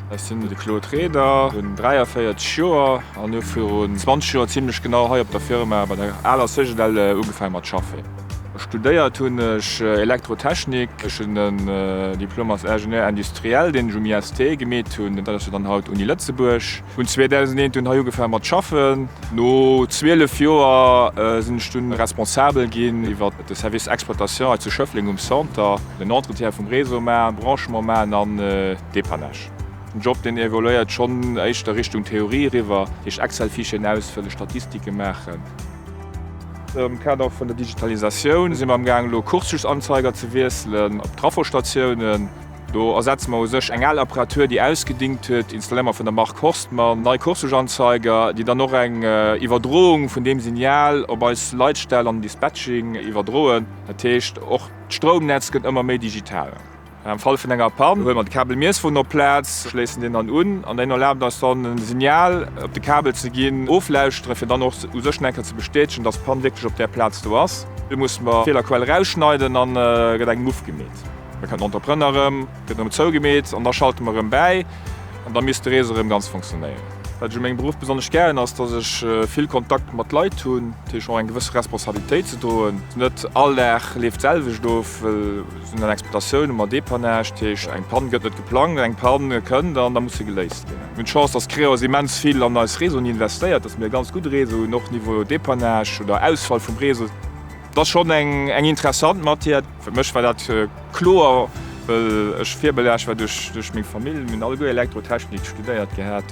Ech sinn de Claude Reder, hunn 43 Joer an hu virun 20 Joer zimlech genau hei op der Firma bei der aler Cegedel ugefaange mat schaffen. Studéiert hunn ech Elektrotechnik. Ech hunn en Diplom als Ingénieur industriel, deen ech um IST gemeet hunn, dat ass jo dann haut Uni Lëtzebuerg. Hunn 2001 dunn hei ugefaange mat schaffen. No 12 Joer sinn ech dunn responsabel ginn iwwer de Service Exploitation hei zu Schëffleng um Centre, den Entretien vum Réseau maachen, Branchement maachen an Dépannage. Den Job deen evoluéiert schonn éischter Richtung Theorie eriwwer, dat heescht Excel-Fichieren ausfëllen, Statistike maachen. Am Kader vun der Digitalisatioun si mer am gaang elo Kurzschlussanzeiger ze wiesselen op Trafostatiounen. Do ersetze mer u sech eng al Apparatur, déi ausgedingt huet, installéiere mer vun der Mark Horstmann nei Kurzschlussanzeiger, déi dann och eng Iwwerdroung vun deem Signal op eis Leitstell an den Dispatching iwwerdroen. Dat heescht och d'Stroumnetz gëtt ëmmer méi digital. Am Fall vun enger Pann huele mer de Kabelmiesswon op d'Plaz, schléissen deen dann un an deen erlaabt eis dann e Signal op de Kabel ze ginn, oflauschteren, fir dann och u sech nach eng Kéier ze bestätegen, dass d'Pann wierklech op där Plaz do ass. Du musse mer d'Feelerquell erausschneiden an gëtt eng Muff gemeet. Da kënnt den Entrepreneur erëm, gëtt erëm zougemeet an da schalte mer erëm bäi an da misst de Réseau erëm ganz funktionéieren. Wat ech u mengem Beruff besonnesch gär hunn, ass, dass ech vill Kontakt mat Leit hunn, dat heescht och eng gewësse Responsabilitéit ze droen. Net all Dag leeft d'selwecht of, well Sinn an Exploitatioun hu mer Dépannage, dat heescht eng Pann gëtt net geplangt, eng Pann kënnt an da muss se geléist ginn. Mir hunn d'Chance, dass Creos immens vill an eis Réseauen investéiert, dass mir e ganz gudde Réseau hunn, och Niveau Dépannage oder Ausfall vum Réseau. Dat ass schonn eng interessant Matière. Fir mech war dat kloer, well ech virbelaascht war duerch meng Famill. Mir hunn alleguer Elektrotechnik studéiert gehat.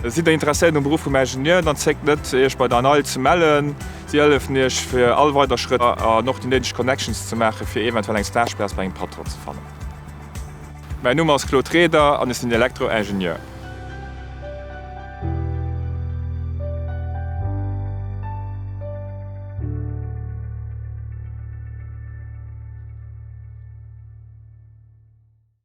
Sidd der interesséiert um Beruff vum Ingenieur, dann zéckt net iech bei der ANEIL ze mellen. Si hëllefen iech fir all weider Schrëtt an och déi néideg Connections ze maachen fir eventuell eng Stageplaz bei engem Patron ze fannen. Mäin Numm ass Claude Reder an ech sinn Elektroingenieur.